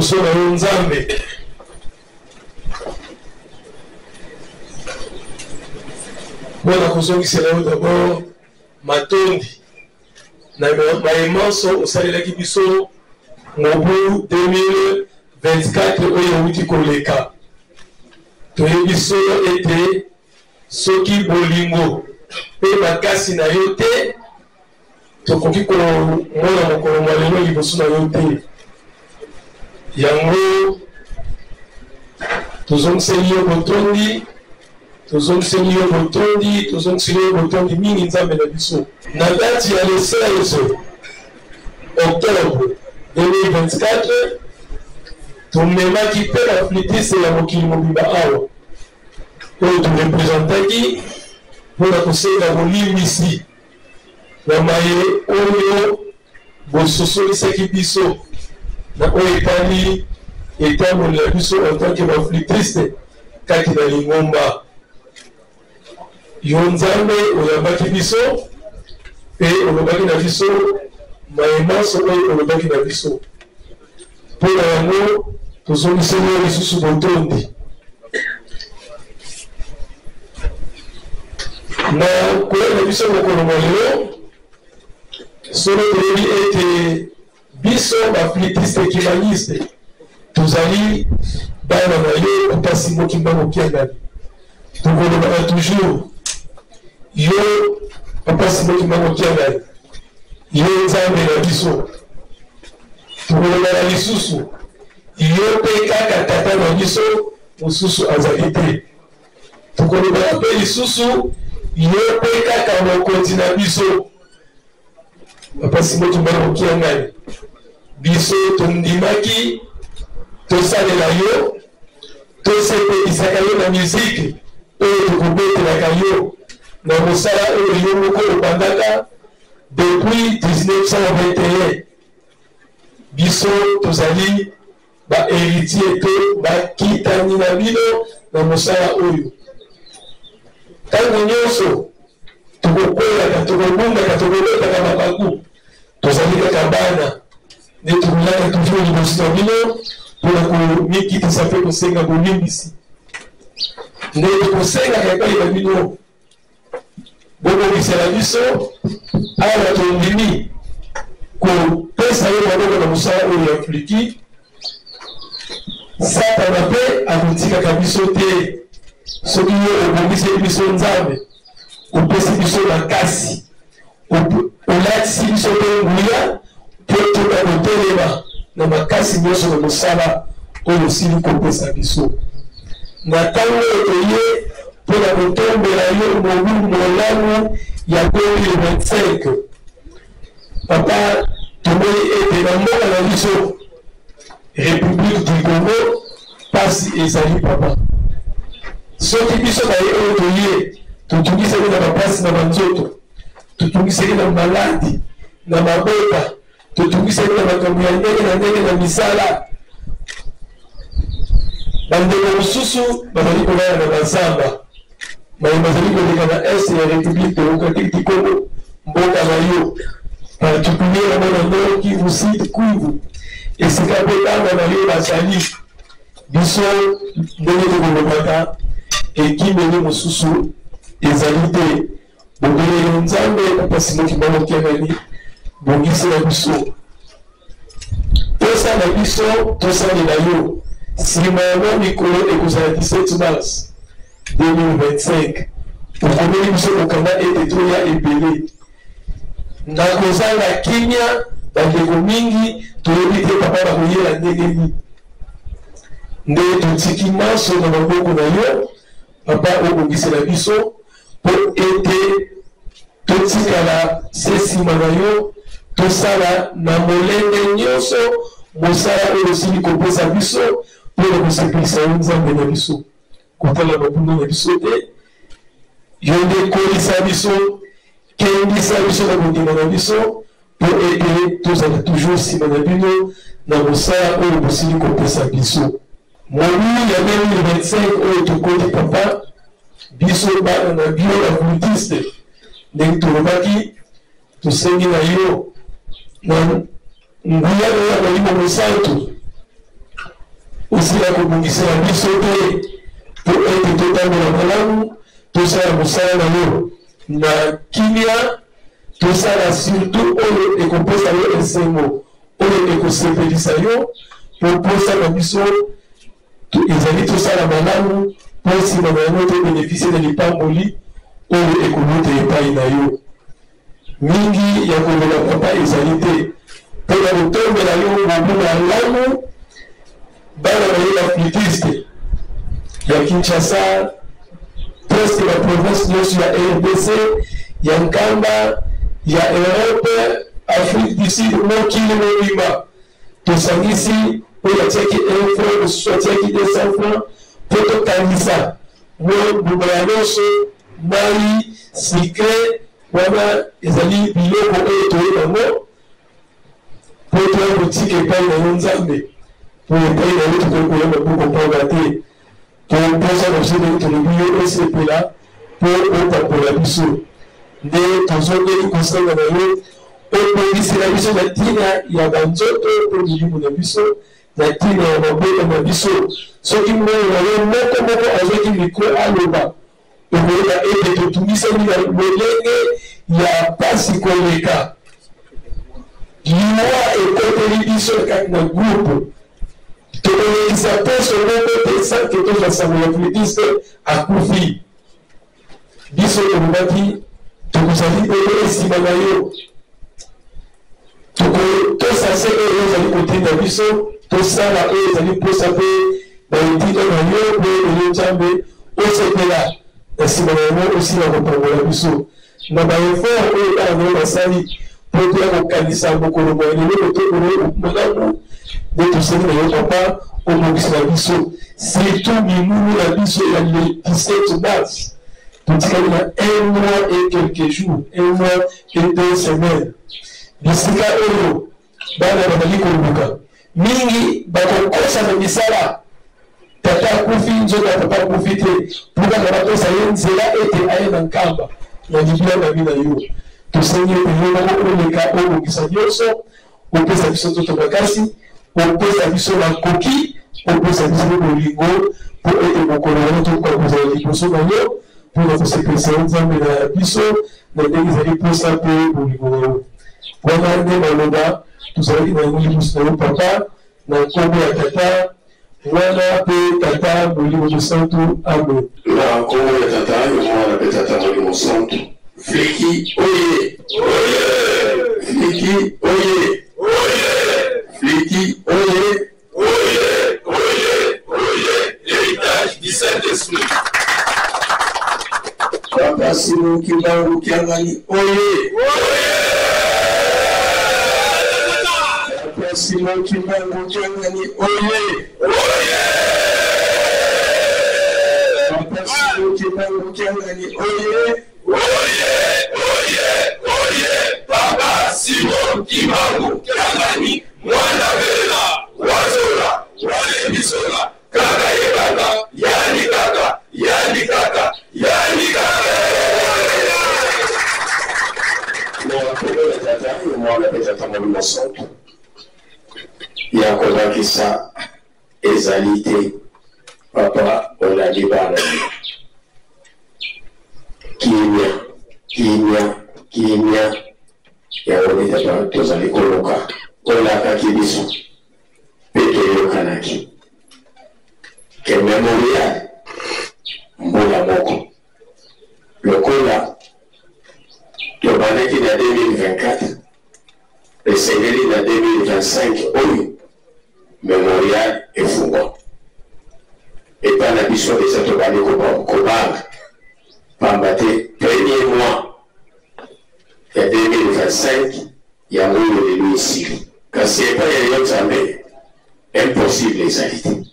liboso na yo Nzambe. Mpo na kozongisela yo d'abord matondi na maye manso osalelaki biso mobu 2024 oyo euti koleka. Toyebi solo ete soki bolingo mpe makasi na yo te, tokoki komona mokolo mwa lelo liboso na yo te. Yango tozongiseli yo botondi, tozongiseli yo botondi, tozongiseli yo botondi mingi Nzambe na biso. Na date ya le 16 octobre 2024, tomemaki mpe ba flûtiste ya mokili mobimba awa oyo torepresentaki mpo na kosenga bolimbisi na maye oyo bososolisaki biso na oyo etali etamboli na biso en tant que ba flûtiste kati na lingomba. Yo Nzambe oyambaki biso mpe olobaki na biso maye manso oyo olobaki na biso. Mpo na yango tozongiseli yo lisusu botondi. Na koya na biso mokolo mwa lelo, solo toyebi ete biso ba flûtiste kimbanguiste tozali bana na yo Papa Simon Kimbangu Kiangani. Tokolobaka toujours yo Papa Simon Kimbangu Kiangani, yo Nzambe na biso. Tokolobaka lisusu yo mpe kaka tata na biso, mosusu azali te. Tokolobaka mpe lisusu yo mpe kaka mokonzi na biso. Papa Simon Kimbangu Kiangani, biso tondimaki tosalela yo, tosepelisaka yo na miziki oyo tokobetelaka yo na mosala oyo yo moko obandaka depuis 1921. Biso tozali ba heritier to bakitani na bino na mosala oyo. Ntango nyonso tokokweyaka, tokobungaka, tokobetaka mabaku, tozali kaka bana nde tokoyaka toujours liboso na bino mpo na komikitisa mpe kosenga bolimbisi. Nde tokosengaka epai na bino Bobongisela biso awa, tondimi kopesa yo maboko na mosala oyo ya fliki. Satana mpe akotikaka biso te. Soki yo obongiseli biso Nzambe, opesi biso makasi, olatisi biso mpe nguya mpo toka kotelema na makasi nyonso na mosala oyo osili kopesa biso. Na ntango oyo toye mpo na kotombela yo mobu molamu ya 2025, Papa, tomoni ete na mboka na biso Republique du Congo pasi ezali, Papa. Soki biso baye oyo toye totungisaki na bapasi na banzoto, totungisaki na maladi na mabota, totungisaki na makambo ya ndenge na ndenge na misala, bandeko mosusu bazali kolala na bazamba, baye bazali koleka na est ya République démocratique du Congo, mboka na yo, particulièrement na Nord Kivu, Sud Kivu, esika mpe bana na yo bazali. Biso ndenge tokolobaka, ekimeli mosusu ezali te bobele yo Nzambe. Papa Simon Kimbangu Kiangani, bongisela biso posa na biso tosalela yo. Nsima ya mwa mikolo ekozala 17 mars 2025, okomeli biso mokanda ete toya ebele na kozanga kimia. Bandeko mingi toyebi te, Papa, bakoyela ndenge nini. Nde totiki manso na maboko na yo, Papa, obongisela biso mpo ete totikala se nsima na yo, tosala na molende nyonso mosala oyo osili kopesa biso mpo na kosepelisa yo Nzambe na biso. Kotala mabunga na biso te, yo nde kolisa biso, kembisa biso na kondima na biso mpo ete tozala toujours nsima na bino na mosala oyo bosili kopesa biso. Mobu ya 2025 oyo tokoti, Papa, biso bana na bino ba flûtiste, ndenge tolobaki, tosengi na yo na nguya na yo ya Molimo Mosantu. Osila kobongisela biso te mpo ete totambola malamu, tosala mosala na yo na kimia, tosala surtout oyo ekopesa yo esengo, oyo ekosepelisa yo, mpo mposa na biso ezali tosala malamu mpo nsima na yango tobenefisie na lipamboli oyo ekowuta epai na yo. Mingi ya koloba papa ezali te mpo na kotombela yo mobu malamu. Bana na ye ba flûtiste ya Kinshasa, presque ba province nyonso ya RDC, ya Nkamba, ya Europe, Afrique du Sud, mokili mobimba tosangisi oyo atiaki 1 franc, mosusu atiaki 200 franc mpo tokangisa mwa mbuma ya loso, mai, sucre. Wana ezali biloko oyo toye nango mpo toya kotika epai na yo Nzambe, mpo epai na yo tokoki koya maboko mpamba te. Mpo mposa na biso ndenge tolobi yo osepela mpo opapola biso, nde tozongeli kosenga na yo obongisela biso na ntina ya banzoto mpe milimo na biso, na ntina ya mabota na biso. Soki mwana na yo moko moko azwaki mikro aloba, okoyeba ete totungisami na lolenge ya mpasi koleka. Liwa ekoteli biso kati na groupe. Tokolekisa poso moko te sans que tozwa sango ya flûtiste akufi. Biso tolobaki tokozali ebele nsima na yo, tokotosa se oyo ozali kotinda biso tosala, oyo ezali mposa mpe na etinda na yo, mpe yo Nzambe osepela na nsima na yango osila kopambola biso na baeffort oyo bana na yo basali mpo toya kokanisa mokolo mwa lelo kotombolo malamu. Nde tosengi na yo papa obongisela biso surtout milulu na biso ya le 17 mars. Totikali na un mois et quelques jours, un mois et deux semaines. Bisika oyo bana bazali koluka mingi bakokosa na misala, tata akufi, nzoka papa akufi te, mpo kaka bapesa ye nzela ete aye na Nkamba na libila na na yo. Tosengi ete yo moko oleka obongisa nyonso, opesa biso nzoto makasi, opesa biso makoki, opesa biso mpe bolingo, mpo ete mokolo wana tokoka kozala liboso na yo mpo na kosepelisa yo Nzambe na biso na ndenge ezali mposa mpe bolingo na yo. Wana nde maloba tozalaki na yango liboso na yo papa, na nkombo ya Tata, Mwana mpe Tata Molimo Mosantu. Amen. Na nkombo ya Tata, ya Mwana mpe Tata Molimo Santu. Fliki oye! Oye! Fliki oye! Oye! Fliki oye! Oye! Oye! Oye! Héritage du Saint-Esprit. Papa Simon Kimbangu Kiangani oye! Papa Simon Kimbangu Kiangani oye! Papa Simon Kimbangu Kiangani oye! Oye! Oye! Oye! Papa Simon Kimbangu Kiangani, mwana bela wazola walebisola kaka ye kaka yani kaka yani kaka yani kaka. Na nkombo ya Tata, ya Mwana mpe Tata Molimo Santu, ya kobakisa ezali te. Papa olandi bana na yo. Kimia, kimia, kimia, yango nde Tata tozali koluka. Olakaki biso mpe toyokanaki ke memorial mbula moko lokola tobandaki na 2024, esengeli na 2025 oyo memorial efungwa. Epai na biso deja tobandi kobanga, pamba te premier mois ya 2025 yango oyo lelo esili. Kasi epai ya yo Nzambe impossible ezali te.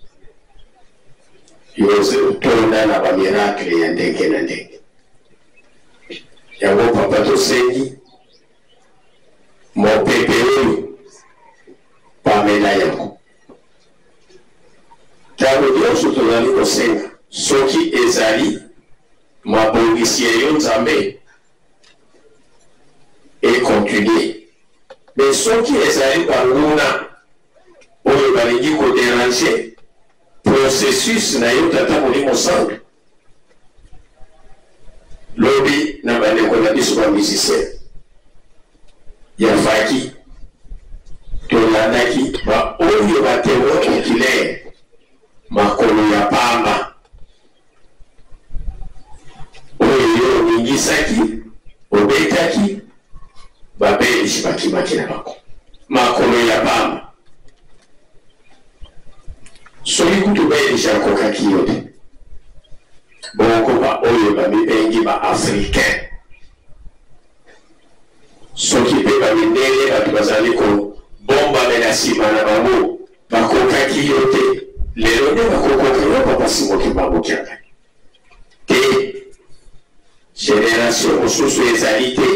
Yo otonda na bamiracle ya ndenge na ndenge. Yango papa tosengi mopepe oyo pamela yango. Ntango nyonso tozali kosenga, soki ezali mabongisi ya yo Nzambe, econtinue. Me soki ezali banguna oyo balingi koderange. Processus na yo Tata Molimo Santu lobi na bandeko na biso ba musiciens ya faki tolandaki ba oyo ba temoin oculaire makolo ya pamba oyo yo oningisaki obetaki ba belge bakimaki na bango makolo ya pamba soki kutu belge akokaki yo te bongo baoyo bamibengi ba africain soki mpe bamindele bato bazali kobombamela nsima na bango bakokaki yo te lelo nde bakokoka yo papa Simon Kimbangu Kiangani te generation mosusu ezali te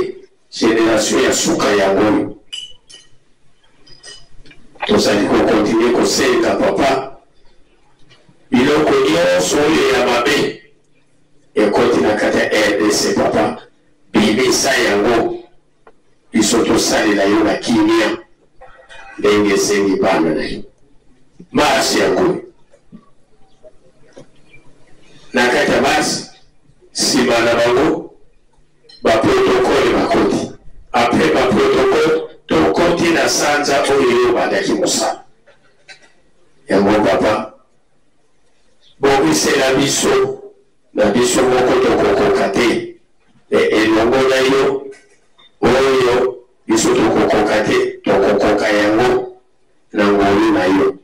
generation ya suka yango oyo tozali kokontinue kosenga papa biloko nyonso oyo ya mabe ekoti na kati ya rdc papa bimisa yango biso tosalela yo na kimia ndenge esengi bana na yo marche yango na kati ya marche nsima na bango baprotokole bakoti apres baprotokole tokoti na sanza oyo yo obandaki mosala yango papa bongisela biso na biso moko tokokoka te me elongo na yo oyo biso tokokoka te tokokoka yango na ngolu na yo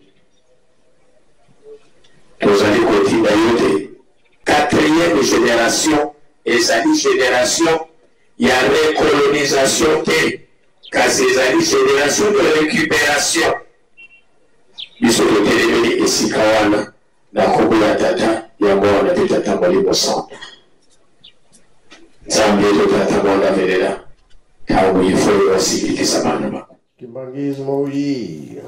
tozali kotinda yo te quatrième génération ezali génération ya recolonisation te kasi ezali génération de récupération biso totelemeli esika wana Na kombo ya Tata, ya Mwana mpe Tata Molimo Santu. Nzambe to Tata Mwana velela ntango ifo asilikisa bana ba. Kimbanguisme oye!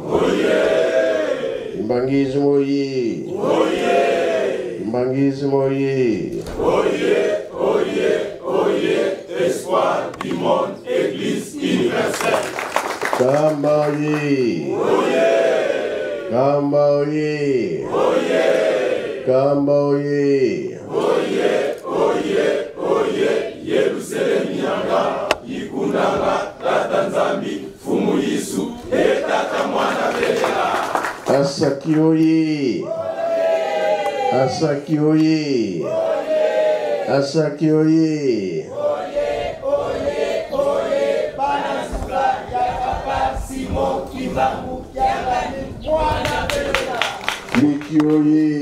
Kimbanguisme oye! Kimbanguisme oye! Oye, oye, oye, espoir du monde, église universelle. Kamba oye! Kamba oye! Kamba oye! Oye, oye, oye, Yerusalemu yanga, ikundanga, tata Nzambi, fumu Yesu, e tata mwana belela. Asaki oye! Asaki oye! Asaki oye! Oye, oye, oye, bana suka ya papa Simon Kimbangu Kiangani mwana belela. Miki oye!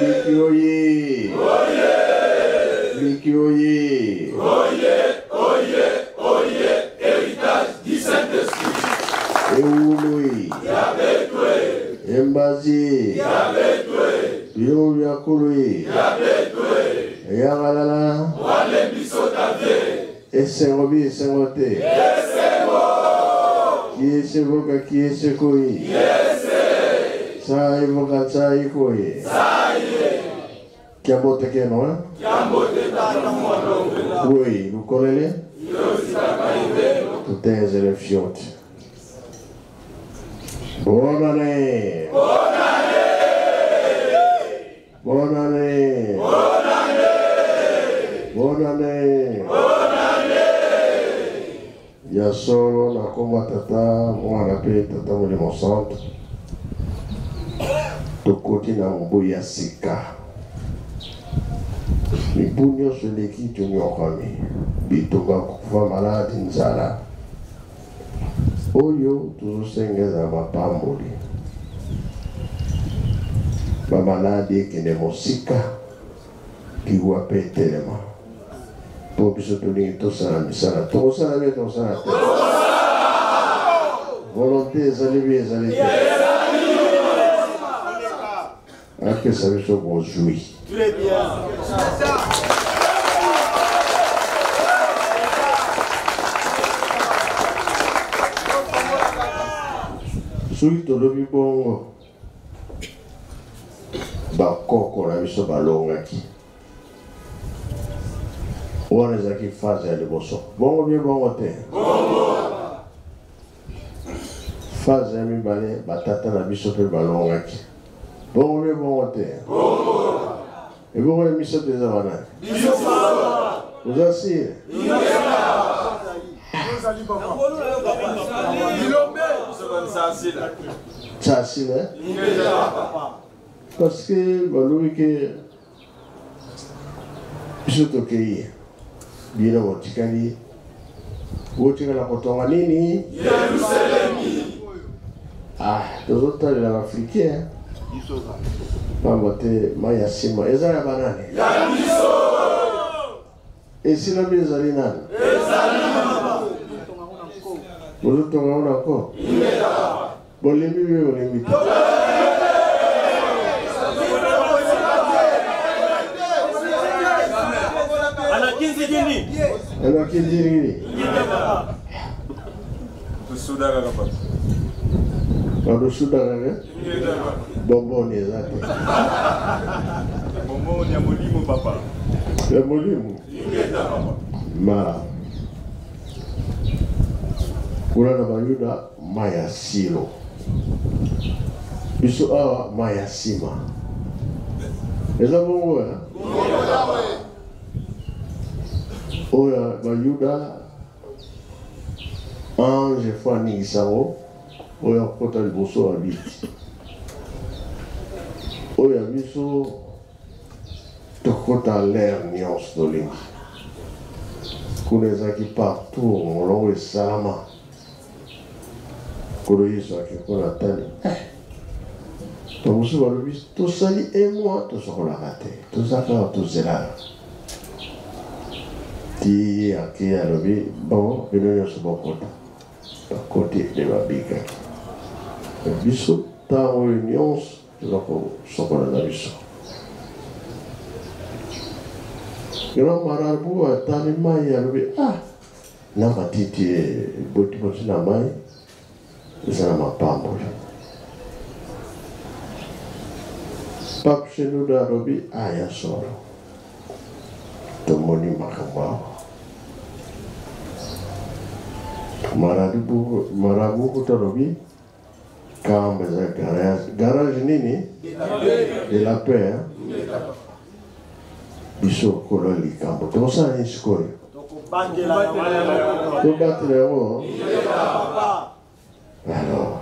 Miki oye! Miki oye! Oye, oye, oye, héritage du Saint-Esprit. Ewului! Yabetwe, Embazi! yabetwe, Yo yakului! yabetwe, Eyangalala! wale biso tate. Esengo bi esengo te! Kiese voka kiese koi! Sai voka sai koi! Kiambote keno, eh? Oui, lukolele? Tutezele fiote. Bonne année! Bonne année! Bonne année! Ya solo na kombo ya tata mwana mpe tata molimo centre tokoti na mobu ya sika mibu nyonso eleki tonyokwami bitumba kufa maladi nzala oyo tozosenga ezala mapamboli bamaladi ekende mosika liwa mpe etelema mpo biso tolingi tosala misala tokosala be tokosala te volonté ezali bi ezali te apesa biso bozwi. Très bien. Soki tolobi bongo bakoko na biso balongaki wana ezalaki phase ya liboso bongo bie bongo te. Phase ya mibale, batata na biso mpe balongaki. Bongo mpe bongo te. Ebongo ya misato eza banani? Oza sire? Tsasila. Parce que balobi ke biso tokei bino botikali botikala kotonga nini ah tozotalela baafricain pamba te mai ya nsima eza ya banani esilami ezali nani bozotonga ngo na ko bolembi mpe bolembi te anakinzi nini Balusuda kaka bonbon eza te. Bonbon ya molimo papa. Ya molimo. Mara. Kuna na Bayuda mai ya silo. Biso awa mai ya nsima. Eza bongo eh? Oyo Bayuda ange fo aningisa yango oyo akota liboso ya biti oyo ya biso tokota lere nyonso tolingi kuna ezalaki partout molongo esalama nkolo yesu ake kuna atali eh. bamosusu balobi tosali un mois tosokolaka te toza kaka tozelaka ti ye ake alobi bon bino nyonso bokota bakoti nde babikaki biso ntango oyo nyonso toza kosokola na biso grand marabu atali mai alobi ah na matiti ebotiboti na mai eza na mapamboli pape Shenouda alobi ah ya solo tomoni makambo awa marabu kuta alobi kamba eza garage garage nini de la paix biso kolo likambo tokosala nini sikoyo tobatela yango alors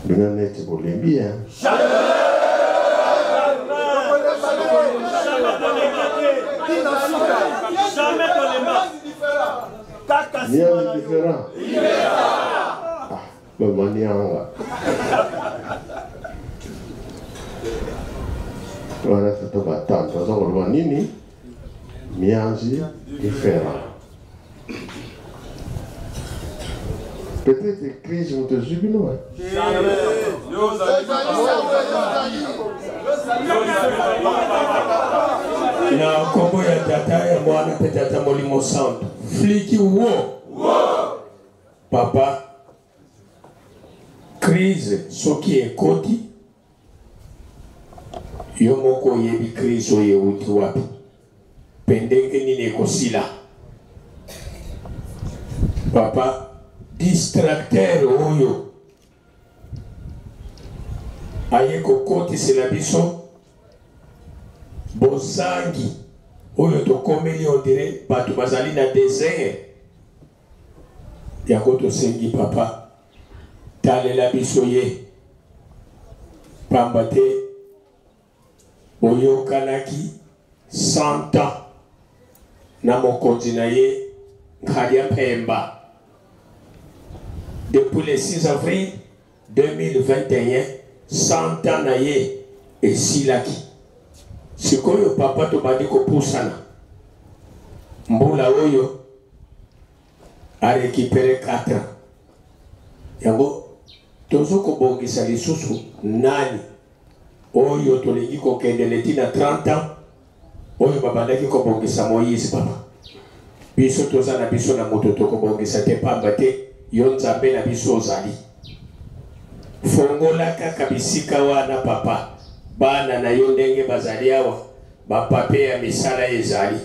bino neti bolembi hein? Rien de différent. Ah, bamanianga. Wana tata batante aza koloba nini? Mianzi différent. Peut-être crise moto ezwi bino na nkombo ya tata ya mwana mpe tata molimo santu fliki wo papa crise soki ekoti yo moko oyebi crise oyo euti wapi mpe ndenge nini ekosila papa distracteur oyo aye kokotisela biso bozangi oyo tokomeli ondire bato bazali na desert yango tosengi papa talela biso ye pamba te boyokanaki 100 ans na mokonzi na ye Nkadia Mpemba depuis le 6 avril 2021 100 ans na ye esilaki sikoyo papa tobandi kopusana mbula oyo arekipere 4 ans yango tozo kobongisa lisusu nani oyo tolingi kokende leti na 30 ans oyo babandaki kobongisa Moïse papa biso toza na biso na moto tokobongisa te pamba te yo nzambe na biso ozali fongola kaka bisika wana papa bana na yo ndenge bazali awa bapape ya misala ezali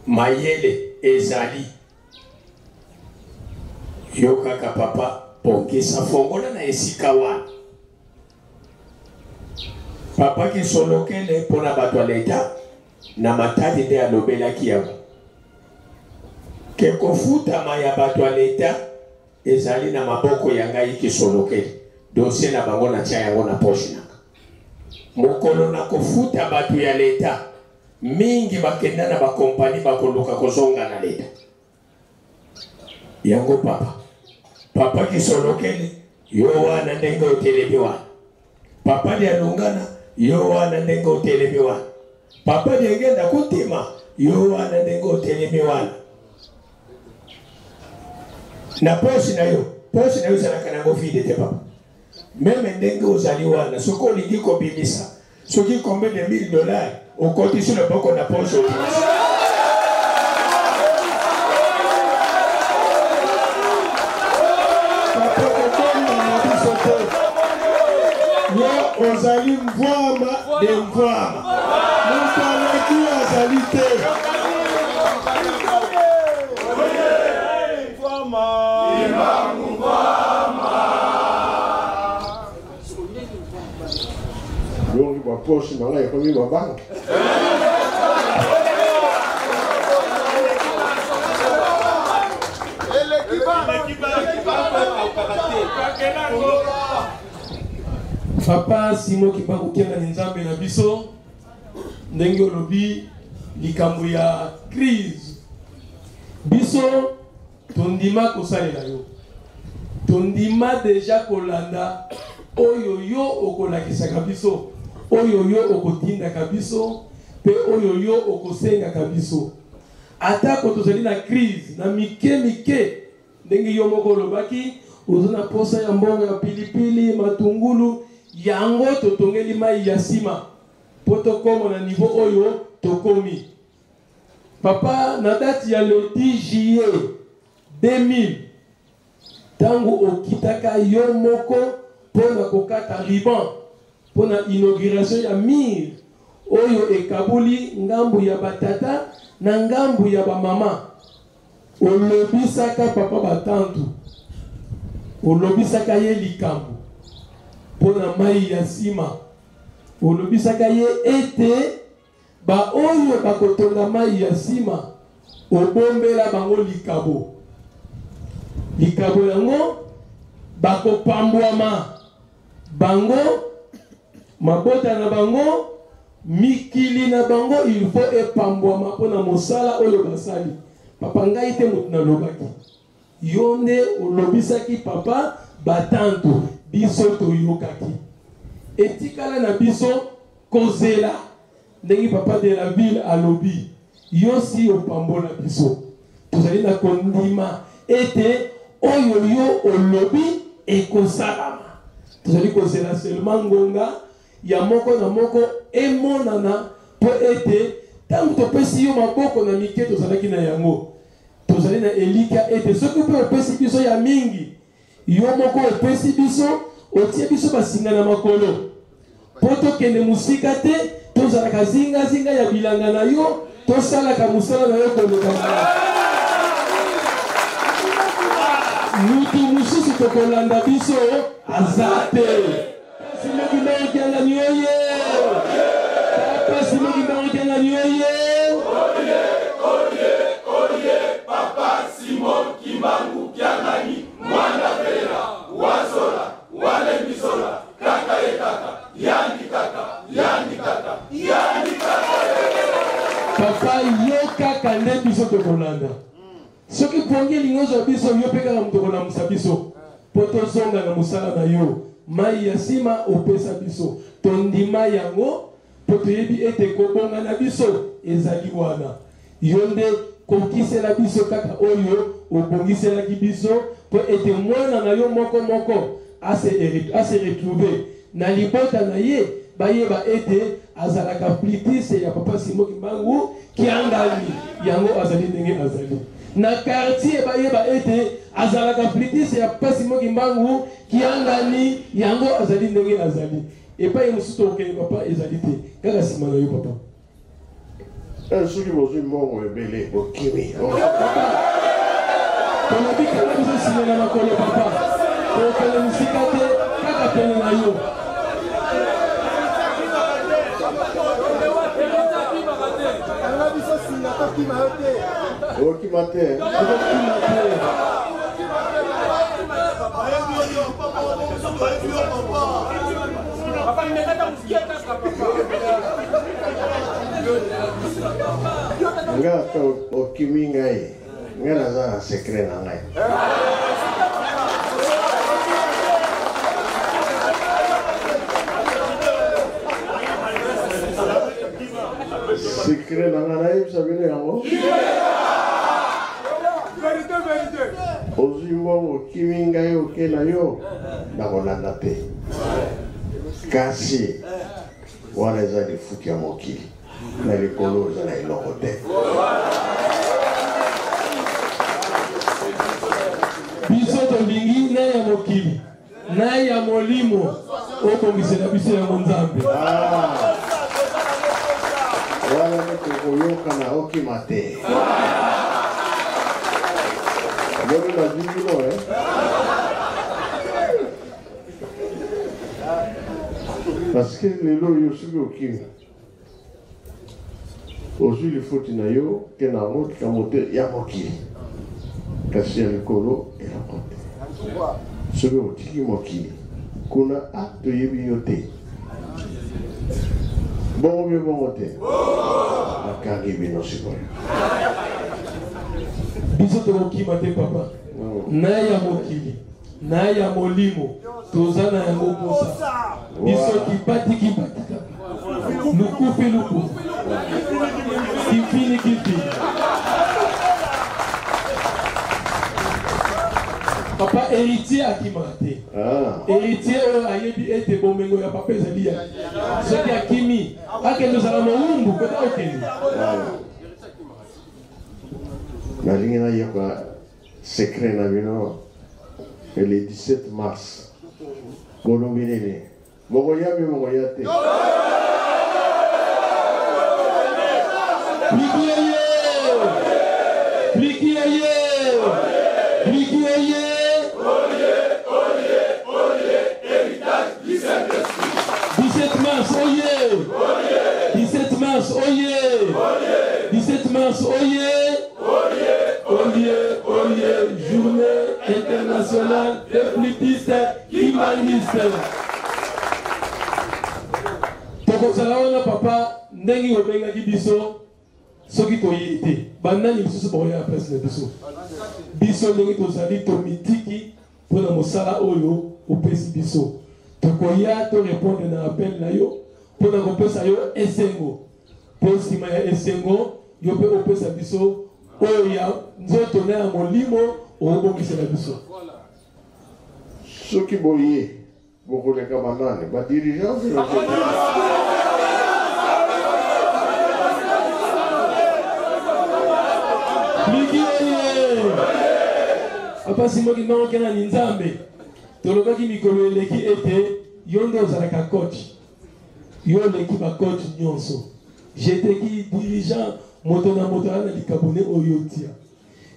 mayele ezali yo kaka papa. Bongisa fongola na esika wana. Papa Kisolokele mpo na bato ya leta na Matadi nde alobelaki yango ke kofutama ya bato ya leta ezali na maboko ya ngai Kisolokele, dossier na bango natia yango na poche nanga. Mokolo na kofuta bato ya leta mingi bakenda na bakompani bakoluka kozonga na leta. Yango papa, papa Kisolokele yo wana ndenge otelemi wana, papa Dialungana yo wana ndenge otelemi wana, papa Diangenda Kutima yo wana ndenge otelemi wana, na poche na yo, poche na yo ezalaka nango vide te papa. Meme ndenge ozali wana, soki olingi kobimisa soki combien de 1000 dollars, okotisi loboko na poche obimisi. Papa, kobomba na biso te, yo ozali mvwama de mvwama, moto aleki azali te. Donc bapoche na ngai ekomi babanke. Papa Simon Kimbangu Kiangani, Nzambe na biso, ndenge olobi likambo ya crise, biso tondima kosalela yo, tondima deja kolanda oyo yo okolakisaka biso, oyo yo okotindaka biso, mpe oyo yo okosengaka biso. Atako tozali na crise na mike mike, ndenge yo moko olobaki, oza na posa ya mbongo ya pilipili, matungulu, yango totongeli mai ya nsima mpo tokóma na niveau oyo tokomi. Papa, na date ya le 10 juillet 2000, ntango okitaka yo moko mpo na kokata ruban mpo na inauguration ya mur oyo ekaboli ngambu ya batata na ngambu ya bamama, olobisaka papa batantu, olobisaka ye likambo mpo na mai ya nsima, olobisaka ye ete baoyo bakotonga mai ya nsima, obombela bango likabo. Likabo yango bakopambwama bango, mabota na bango, mikili na bango, il faut epambwama mpo na mosala oyo basali. Papa, ngai te moto nalobaki, yo nde olobisaki papa batanto, biso toyokaki. Etikala na biso kozela ndenge papa de la ville alobi, yo si opambola biso, tozali na kondima ete oyo yo olobi ekosalama. Tozali kozela seulement ngonga ya moko na moko emonana, mpo ete ntango topesi yo maboko na mike tozalaki na yango, tozali na elikya ete soki mpe opesi biso ya mingi, yo moko opesi biso, otie biso basinga na makolo mpo tokende mosika te, tozalaka zingazinga ya bilanga na yo, tosalaka mosala na yo koleka mutu mosusu tokolanda biso aza te. Simon Kimbangu Kiangani oye! Papa Simon Kimbangu Kiangani oye! Oye, oye, oye, Papa Simon Kimbangu Kiangani, mwana pela, wazola, walembizola, kaka ye kaka, yandi kaka, yandi kaka, yandi kaka. Papa, yo kaka nde biso tokolanda. Soki pongi elingi ozwa biso, yo mpe kaka moto okolamusa biso mpo tozonga na mosala na yo. Mai ya nsima opesa biso, tondima yango mpo toyebi ete kobonga na biso ezali wana. Yo nde kokisela biso kaka oyo obongiselaki biso, mpo ete mwana na yo moko moko ase retrouve na libota na ye, bayeba ete azalaka flûtiste ya papa Simon Kimbangu Kiangani, yango azali ndenge azali na quartier, bayeba ete azalaka flûtiste ya papa Simon Kimbangu Kiangani, yango azali ndenge azali. Epai mosusu tokokende papa ezali te, kaka nsima na yo papa. Soki bozwi mbongo ebele, bokimi. Tolobi kaka biso nsima na makolo papa. Tokende mosika te, kaka pene na yo. Okima te. Okima te. Nga ata okimi ngai, ngai naza na secret na ngai. Secret na ngai nayebisa bino yango. Ozwi mbongo okimi ngai oke na yo, nakolanda te. Kasi wana eza lifuti ya mokili, na likolo oza na eloko te. Biso tolingi na ya mokili na ya molimo, obongisela biso yango Nzambe. Ah. Wana nde tokoyokana, okima te. Omoni nazwi bino, eh? Parce que lelo oyo soki okimi, ozwi lifuti na yo ke na yango likambo te ya mokili, kasi ya likolo eloko te. Soki otiki mokili kuna, a toyebi yo te, bongo bino bongo te, bakangi bino sikoyo. Biso tokokima te papa, na ya mokili na ya molimo toza na yango posa. Biso kipati kipati kaka, lukufi lukufi, kifini kifini. Papa héritier akimaka te. Héritier oyo ayebi ete bomengo ya papa ezali ya soki akimi akende ozala mowumbu kota okende. Nalingi nayeba secret na bino le 17 mars. Bolobi nini? Bokoya mpe bokoya te. Plikieye! Plikieye! Plikieye! 17 mars, oye! 17 mars, oye! 17 mars, oye! Oye, oye, journée internationale des flûtistes kimbanguistes. Tokozala wana papa, ndenge obengaki biso, soki toyei te, banani lisusu bakoya na place na biso? Biso ndenge tozali tomitiki mpona mosala oyo opesi biso, tokoya to répondre na appel na yo mpona kopesa yo esengo, mpo nsima ya esengo yo mpe opesa biso oyo ya nzoto na ya molimo okobongisela biso. Soki boye bokoleka banani? Badirigeant? Miki oye! Papa Simon Kimbangu Kiangani Nzambe, tolobaki mikolo eleki ete yo nde ozalaka coach, yo oleki ba coach nyonso. J'étais dirigeant, moto na moto aza na likambo ne oyo otia.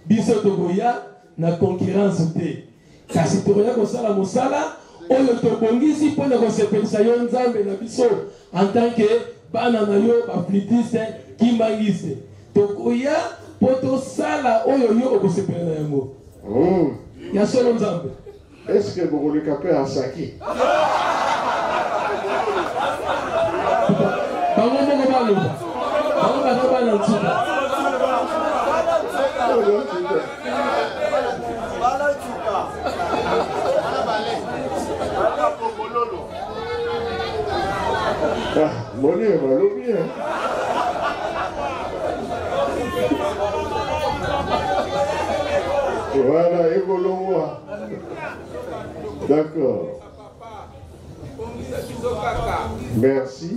Biso tokoya na concurrence te, kasi tokoya kosala mosala oyo tobongisi mpo na kosepelisa yo Nzambe na biso en tant que bana na yo baflûtiste kimbanguiste. Tokoya mpo tosala oyo yo okosepela na yango. Ya solo Nzambe. Est-ce que bokoleka mpe asaki? Bango moko baloba, bango baza bana nsuka. Ah, moni balobi, hein? Voilà, ekolongwa. D'accord. Merci.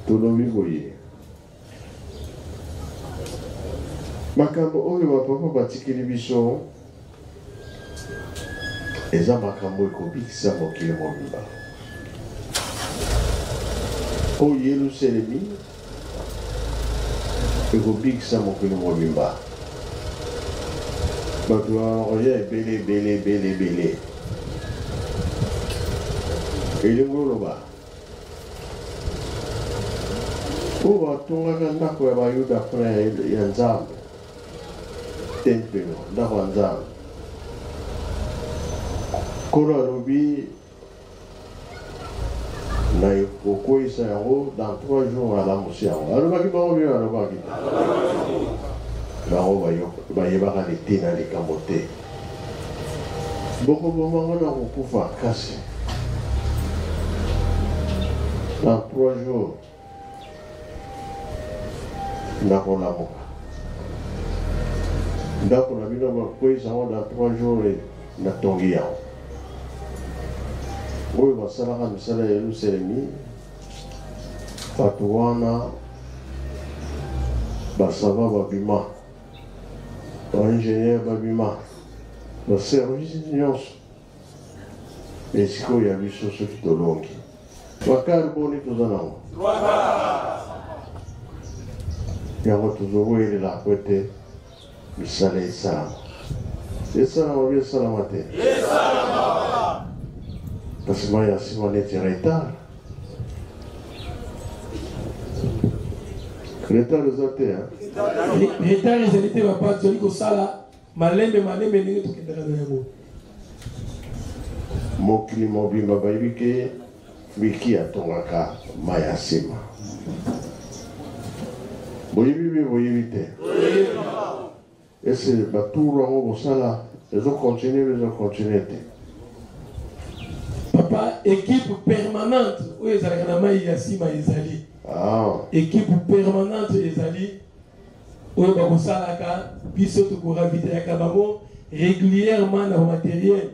Tolobi boye. Makambo oyo bapapa batikeli biso eza makambo ekobikisa mokili mobimba. Oyo Yelusalemi ekobikisa mokili mobimba. Bato bakoya ebele ebele ebele ebele. Elingi oloba oyo batongaka ndako ya Bayuda kuna ya Nzambe, tempelo, ndako ya Nzambe. Nkolo alobi na kokweyisa yango dans 3 jours alamusi yango. Alobaki bango bino alobaki te. Bango bayebaka litina likambo te. Bokoboma ngo na kokufa kasi dans 3 jours nakolamuka. Ndako na bino bakweyisa yango dans 3 jours natongi yango. Oyo basalaka misala ya Yelusalemi, bato wana basava babima, baingénieur babima, baservice nyonso. Esika oyo ya biso soki tolongi bakar boni toza nango yango tozowelela po ete misala esalama. Esalama bi esalama te? Kasi mai ya nsima neti retard. Retard eza te. Retard ezali te papa, tozali kosala malembe malembe ndenge tokendaka na yango. Mokili mobimba bayebi ke Miki atongaka mai ya nsima. Boyebi mpe boyebi te? Ese baturu yango bosala ezokontinue mpe ezokontinue te? Papa, équipe permanente oyo ezalaka na mai ya nsima ezali. Équipe permanente ezali oyo bakosalaka, biso tokoravitayaka bango régulièrement na bamateriel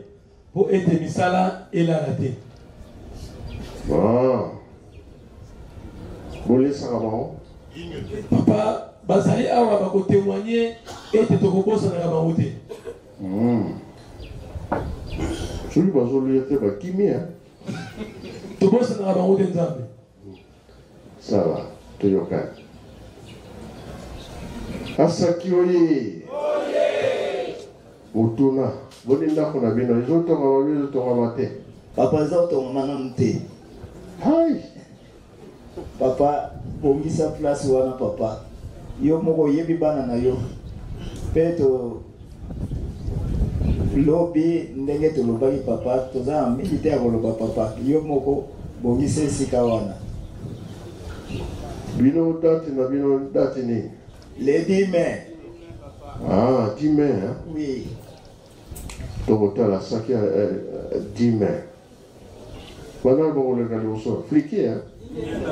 mpo ete misala elala te. Bolesaka bango? Papa, bazali awa bakotémoigne ete tokobosanaka bango te. Soki bazolia te bakimi. Tobosanaka bango te Nzambe. Ça va, toyokani. Asaki oye! Motuna, boni ndako na bino ezotongama bi ezotongama te? Papa, ezotongama nanu te. Hai! Papa, bongisa place wana papa. Yo moko oyebi bana na yo. Pe to lobi ndenge tolobaki papa, toza na mingi te ya koloba papa. Yo moko bongisa esika wana. Bino date na bino date nini? Le 10 mai. Ah, 10 mai, hein? Oui. Tokotala saki ya 10 mai. Bana bokoleka liboso, fliki, hein?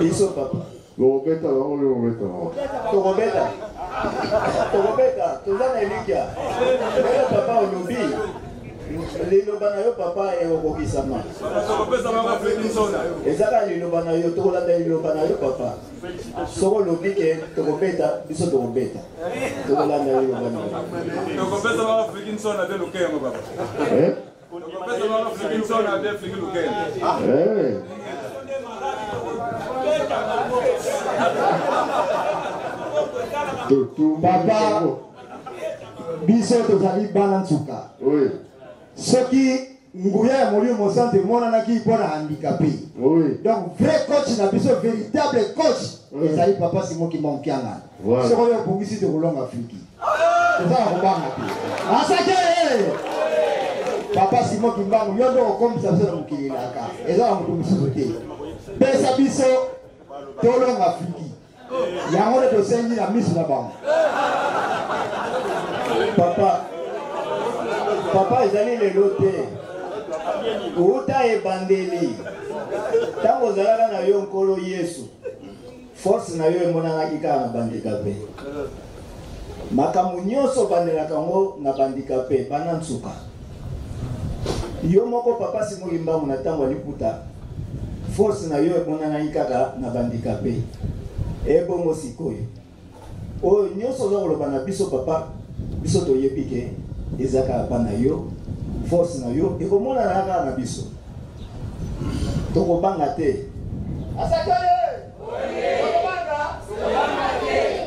Biso papa. Bokobeta bango, bokobeta bango. Tokobeta. Tokobeta, toza na elikya. Lelo papa olobi, liloba na yo papa ekokokisama. Eza kaka liloba na yo, tokolanda liloba na yo papa. Soko olobi ke tokobeta, biso tokobeta. Tokolanda liloba na yo. Tokopesa bango Afriki nsona be lukengo papa. Eh? Tokopesa bango Afriki nsona be Afriki lukengo. Eh. Papa, biso tozali bana nsuka. Oui. Soki nguya ya Molimo Mosantu emonanaki mpo na handicapé. Oui. Donc vrai coach na biso, véritable coach ezali papa Simon Kimbangu Kiangani. Voilà. Soki oyo obongisi tokolonga Afriki. Toza na kobanga te. Asake! Papa Simon Kimbangu, yo nde okokomisa biso na mokili elaka. Eza na moto mosusu te. Pesa biso tolonga Afriki. Yango nde tosengi na miso na bango. Papa, papa ezali lelo te. Uta ebandeli. Ntango ozalaka na yo Nkolo Yesu, force na yo emonanaki kaka na bandikape. Makambo nyonso obandelaka yango na bandikape bana nsuka. Yo moko papa Simon Kimbangu na ntango ya liputa, force na yo emonanaki kaka na bandikape. Ebongo sikoyo oyo nyonso oza koloba na biso papa, biso toyebi ke eza kaka pa na yo, force na yo ekomonana kaka na biso. Tokobanga te. Asakole! Tokobanga?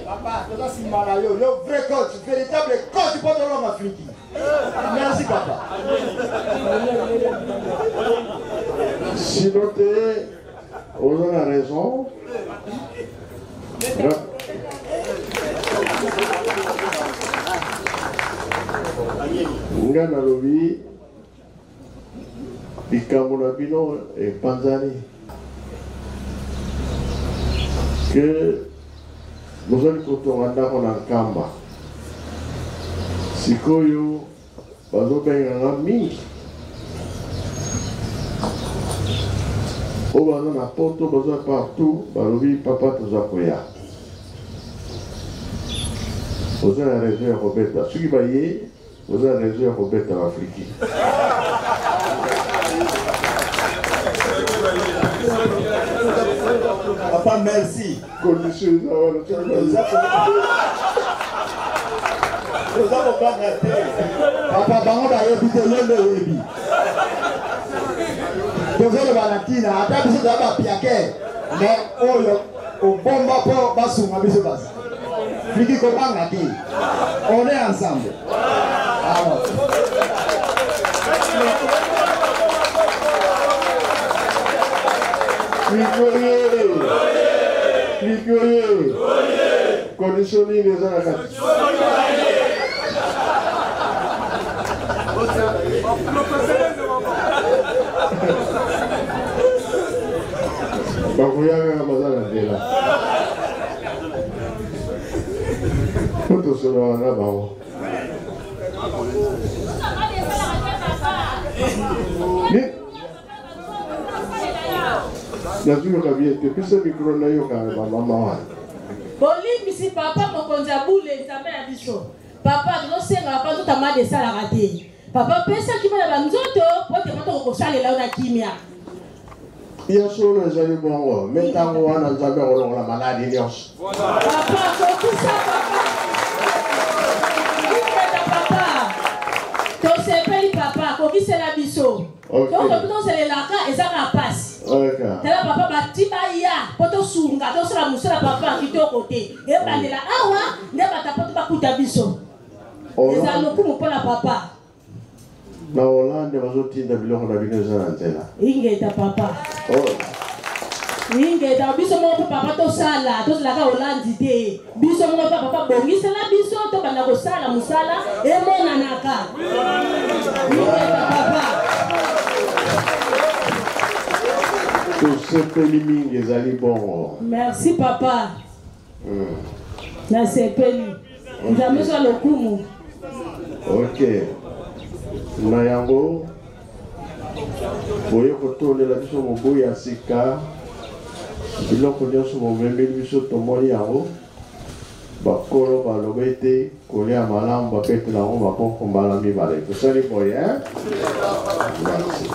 Papa, toza nsima na yo, yo vrai coach, véritable coach mpo tolonga Afriki. Merci papa. Sinon te oza na raison. Nga nalobi likambo na bino epanzani ke bozali kotonga ndako na Nkamba. Sikoyo bazobenga nga mingi oyo baza na poto, baza partout, balobi papa toza koya. Oza na raison ya kobeta soki baye, oza na raison ya kobeta bafriki. Papa, merci. Condition eza wana. Toza kobanga te. Papa, bango bayebi te, yo nde oyebi. Tozoloba na ntina, ata biso toza bapiake, mais oyo obomba mpo basunga biso basi. Fliki kobanga te. On est ensemble. Alors. Fliki oye! Fliki oye! Condition nini eza na kati? Bakoya kaka, baza na nzela po tosolola na bango. Nazoyoka bien te, pesa micro nayoka bamama wana. Bolimbisi papa mokonzi ya bule, Nzambe na biso. Papa, tozosenga papa, nzoto amade esalaka te. Papa, pesa kimia na banzoto po te moto kokosalela yo na kimia. Ya solo ezali bongo, me ntango wana Nzambe akolongola maladi nyonso. Papa, kokisa papa. Ingeta papa. Tosepeli papa, kokisela biso. Ok. Tokoki tozelelaka eza kaka pasi. Ok. Tala papa, bati baya po tosunga, tosala mosala papa kitoko te. Ebandela awa nde bato po to bakuta biso. Eza lokumu mpona papa. Na Hollande bazotinda biloko na bino, eza na nzela. Ingeta papa. Oh. Ingeta, biso moko mpe papa tosala, tozalaka Hollande te. Biso moko mpe papa, bongisela biso tobanda kosala mosala emonanaka. Ingeta papa. Tosepeli mingi, ezali bongo. Merci papa. Nasepeli, Nzambe zwa lokumu. Ok, na yango boye kotolela biso mobu ya sika, biloko nyonso bomemeli biso tomoni yango. Bakolo baloba ete kolia malamu babetela yango maboko mbala mibale. Tosali boye, hein? Merci.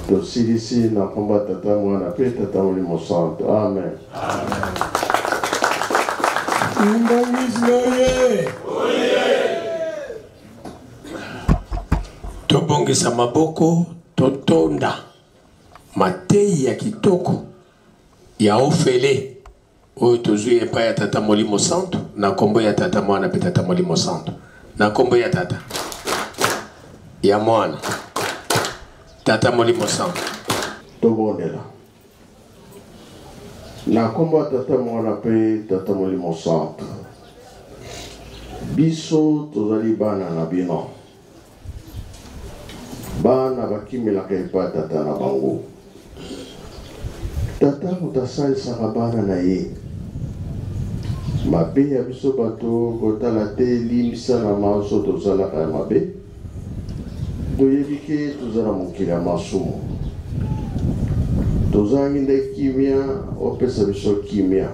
Tosilisi na nkombo ya Tata, Mwana mpe Tata Molimo Santo, amen. Kimbanguisme oye! Tobongisa maboko, totonda mateyi ya kitoko ya ofele oyo tozwi epai ya Tata Molimo Santo, na nkombo ya Tata, Mwana mpe Tata Molimo Santo. Na nkombo ya Tata, ya Mwana, Tata Molimo Santo. Tobondela na nkombo ya Tata, Mwana mpe Tata Molimo Santo. Biso tozali bana na bino. Bana bakimelaka epai tata na bango. Tata moto asalisaka bana na ye. Mabe ya biso bato kotala te, limbisa na manso tosalaka ya mabe. Toyebi ke toza na mokili ya masumu, tozangi nde kimia. Opesa biso kimia.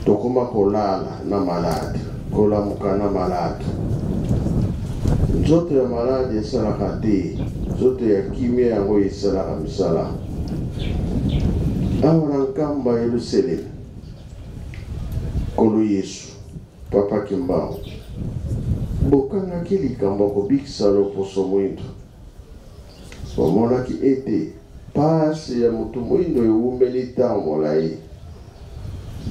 Tokoma kolala na malade, kolamuka na malade. Nzoto ya malade esalaka te, nzoto ya kimia yango esalaka misala. Awa na Nkamba Yelusalemi, Nkolo Yesu, Papa Kimbangu, bokangaki likambo ya kobikisa loposo mwindo. Bomonaki ete pasi ya moto mwindo ewumeli ntango molai.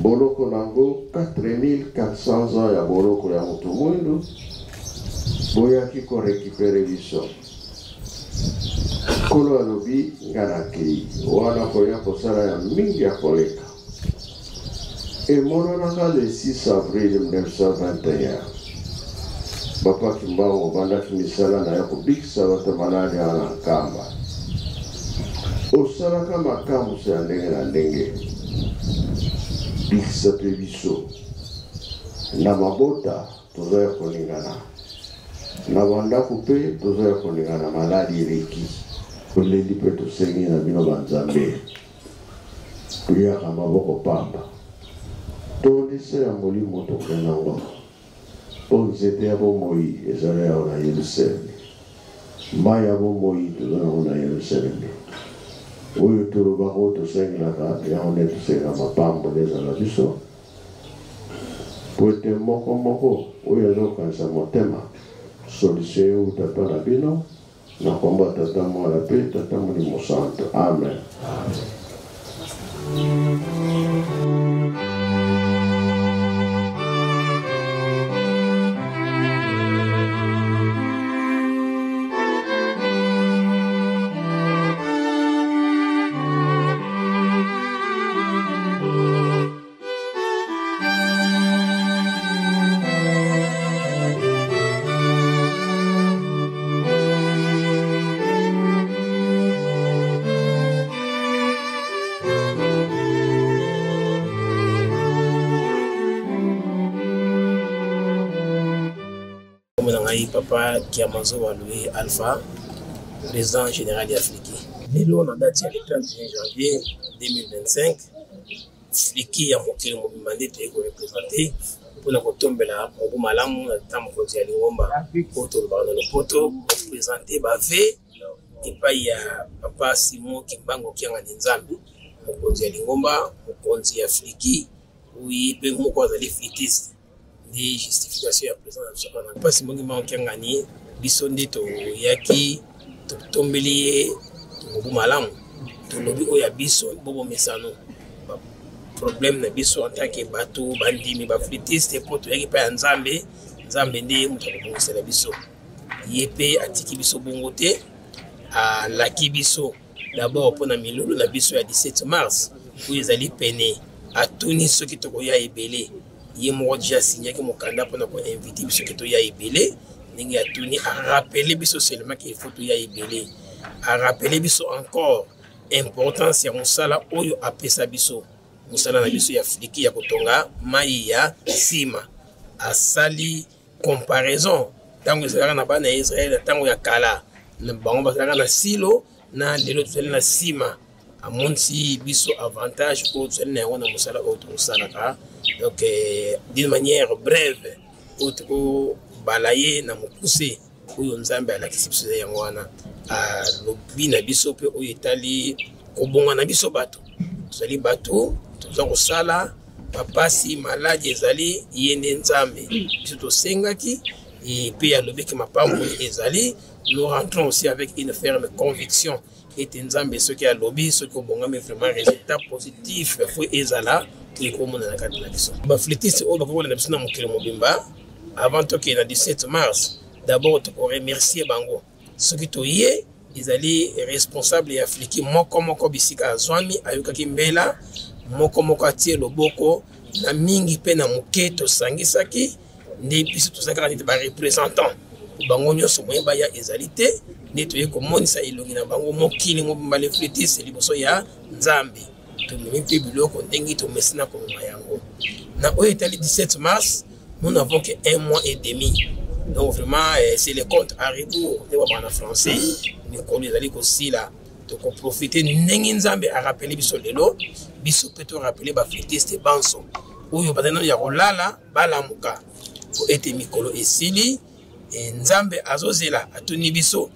Boloko na yango 4400 ans ya boloko ya moto mwindu, boyaki ko recuperer biso. Nkolo alobi, nga nakei wana koya kosala ya mingi ya koleka. Emonanaka le 6 avril 1921, Papa Kimbangu obandaki misala na yo kobikisa bato maladi awa na Nkamba. Osalaka makamwisi ya ndenge na ndenge. Bikisa mpe biso. Na mabota toza ya kolingana, na bandako mpe toza ya kolingana, maladi eleki. Toleli mpe tosengi na bino banzambe, toyaka maboko pamba. Tondisa ya molimo tokenda ngo. Mpo nzete ya bomoi ezali awa na Yelusalemi, mai ya bomoi toza nango na Yelusalemi. Oyo tolobaka, oyo tosengelaka, yango nde tosenga mapamboli ezala biso, mpo ete moko moko oyo azokanisa motema solution euta mpa na bino, na kombo ya Tata, Mwana mpe Tata Molimo Santo. Amen. Kombo na ngai papa Kiamazowa Louis Alpha, président général ya Fliki. Lelo na date ya le 31 janvier 2025, Fliki ya mokili mobimba nde toyei korepresente mpo na kotombela mobu malamu na tata mokonzi ya lingomba oyo tolobaka na lopoto kopresente bave epai ya papa Simon Kimbangu Kiangani Nzambe, mokonzi ya lingomba, mokonzi ya Fliki, oyo mpe moko azali flikiste. Nde justification ya présence na biso wana. Papa Simon Kimbangu Kiangani, biso nde toyaki totombeli ye mobu malamu, tolobi oyo ya biso bobomesano problème na biso en tant que bato bandimi baflitiste, mpo toyaki epai ya Nzambe. Nzambe nde ye moto akobongisela biso, ye mpe atiki biso bongo te, alaki biso d'abord mpo na milulu na biso ya 17 mars oyo ezali pene. Atuni soki tokoya ebele, ye moko deja asignaki mokanda mpona koinvite biso ke toya ebele. Ndenge atuni, arapele biso seulement ke il faut toya ebele, arapele biso encore importance ya mosala oyo apesa biso, mosala na biso ya fliki ya kotonga mai ya nsima. Asali comparaison ntango ezalaka na bana ya Israele na ntango ya kala, na bango bazalaka na Silo, na lelo tozali na nsima. Amonisi biso avantage oyo tozali na yango na mosala oyo tokosalaka. Donc d'une manière brève, oyo tokobala ye na mokuse, oyo Nzambe alakisi biso eza yango wana. Alobi na biso mpe oyo etali kobonga na biso bato, tozali bato toza kosala bapasi, maladi ezali, ye nde Nzambe biso tosengaki mpe alobiki mapamboli ezali. Nous rentrons aussi avec une ferme conviction ete Nzambe soki alobi, soki obongami vraiment, résultat positif fo ezala ekomona na kati na biso. Baflitiste oyo bakoki kolanda biso na mokili mobimba, avant tokende na 17 mars, d'abord tokoremercier bango. Soki toye, ezali responsable ya fliki moko moko bisika azwami, ayokaki mbela moko moko, atie loboko na mingi mpe na moke tosangisaki, nde biso tozali kaka neti barepresentant bango nyonso. Moye baya ezali te, nde toye komonisa elongi na bango mokili mobimba, le flitiste liboso ya Nzambe. Tomemi mpe biloko ndenge tomesina komema yango. Na oyo etali 17 mars, nous n'avons que un mois et demi, donc vraiment c'est le compte à rebours nde babaka na français. Mikolo ezali kosila, tokoprofite ndenge Nzambe arapele biso lelo, biso mpe torapele baflitiste banso oyo bazali nano ya kolala, balamuka po ete mikolo esili. E, Nzambe azozela, atuni biso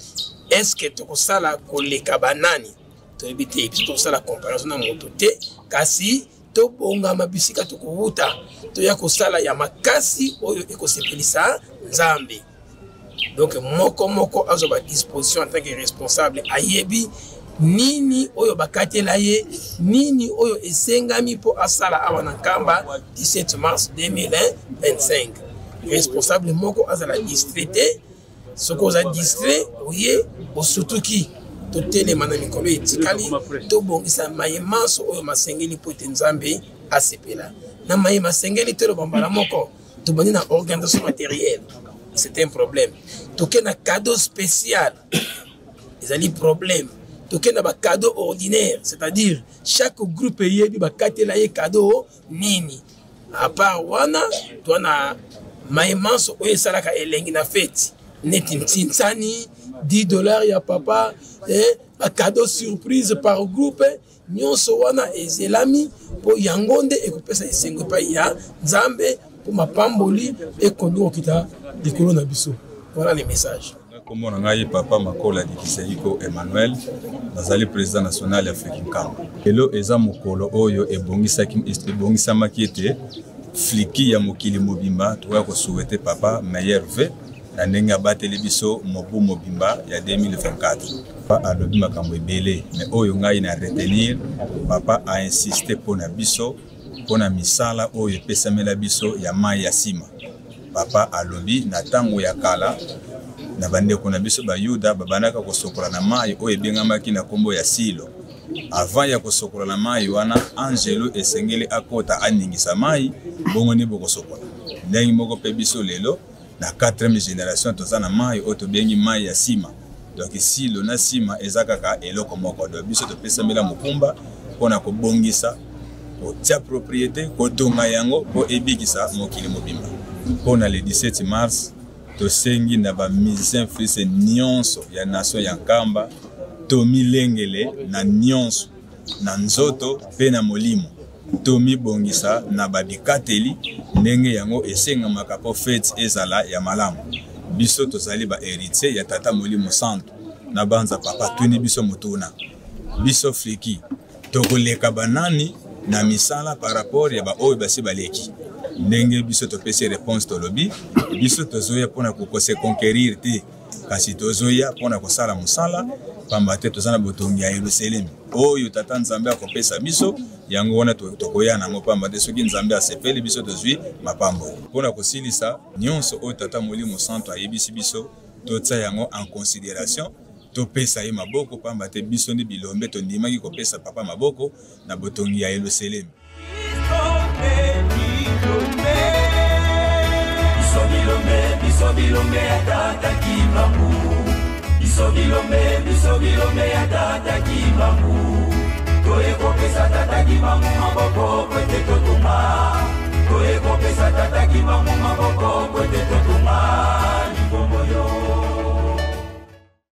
eske tokosala koleka banani? Toyebi te, biso tokosala comparaison na moto te, kasi tobongama bisika tokowuta, toya kosala ya makasi oyo ekosepelisa Nzambe. Donc moko moko azwa badisposition en tant que responsable, ayebi Nini oyo bakatela ye, nini oyo esengami mpo asala awa na Nkamba 17 mars 2025. Responsable moko azala distrait te. Soki oza distrait, oye osutuki. Totelema na mikolo etikali, tobongisa maye manso oyo masengeli mpo ete Nzambe asepela na maye masengeli. Toloba mbala moko, tobandi na organisation matérielle, c'est un problème. Toke na cadeau spécial, ezali problème. Toke na bacadeau ordinaire, c'est-à-dire chaque groupe eyebi bakatela ye cadeau nini. À part wana, toa na maye manso oyo esalaka elengi na feti, neti ntinsani 10 $ ya papa, bacadeau surprise par groupe. Nyonso wana ezelami mpo yango nde ekopesa esengo epai ya Nzambe, mpo mapamboli ekondi kokita likolo na biso. Voilà le message. Nkombo na ngai Papa Makola Dikiseiko Emmanuel, nazali président national ya Fliki Nkamba. Lelo eza mokolo oyo ebongisamaki ete Fliki ya mokili mobimba tokoya kosouhaiter papa meilleur vœu na ndenge abateli biso mobu mobimba ya 2024. Papa alobi makambo ebele, mais oyo ngai na retenir, papa a insiste mpo na biso, mpo na misala oyo epesamela biso ya mai ya nsima. Papa alobi na ntango ya kala, na bandeko na biso Bayuda babandaka kosokola na mai oyo ebengamaki na nkombo ya Silo. Avant ya kosokola na mai wana, angelo esengeli akota aningisa mai, bongo nde bokosokola. Ndenge moko mpe biso lelo na 4e génération toza na mai oyo tobengi mai ya nsima. Donc Silo na nsima eza kaka eloko moko. Donc biso topesamela mokumba mpona kobongisa, kotia propriété, kotonga yango mpo ebikisa mokili mobimba. Mpona le 17 mars, tosengi na bamusicien frise nyonso ya nation ya Nkamba, tomilengele na nyonso, na nzoto mpe na molimo, tomibongisa na babikateli ndenge yango esengamaka mpo fete ezala ya malamu. Biso tozali bahéritier ya Tata Molimo Santo na banza. Papa tuni biso motuna: biso Fliki tokoleka banani na misala par rapport ya baoyo basi baleki? Ndenge biso topesi réponse, tolobi biso tozoya mpona kokose conquérir te, kasi tozoya mpona kosala mosala, pamba te toza na botongi ya Yerusalemi oyo Tata Nzambe akopesa biso. Yango wana tokoya nango, pamba te soki Nzambe asepeli biso, tozwi mapamboli. Mpona kosilisa, nyonso oyo Tata Molimo Santo ayebisi biso, totia yango en considération, topesa ye maboko, pamba te biso nde bilombe tondimaki kopesa papa maboko na botongi ya Yerusalemi. Biso bilombe, biso bilombe ya Tata Kimbangu. Biso bilombe, biso bilombe ya Tata Kimbangu. Toye kopesa Tata Kimbangu maboko po ete totonga. Toye kopesa Tata Kimbangu maboko po ete totonga.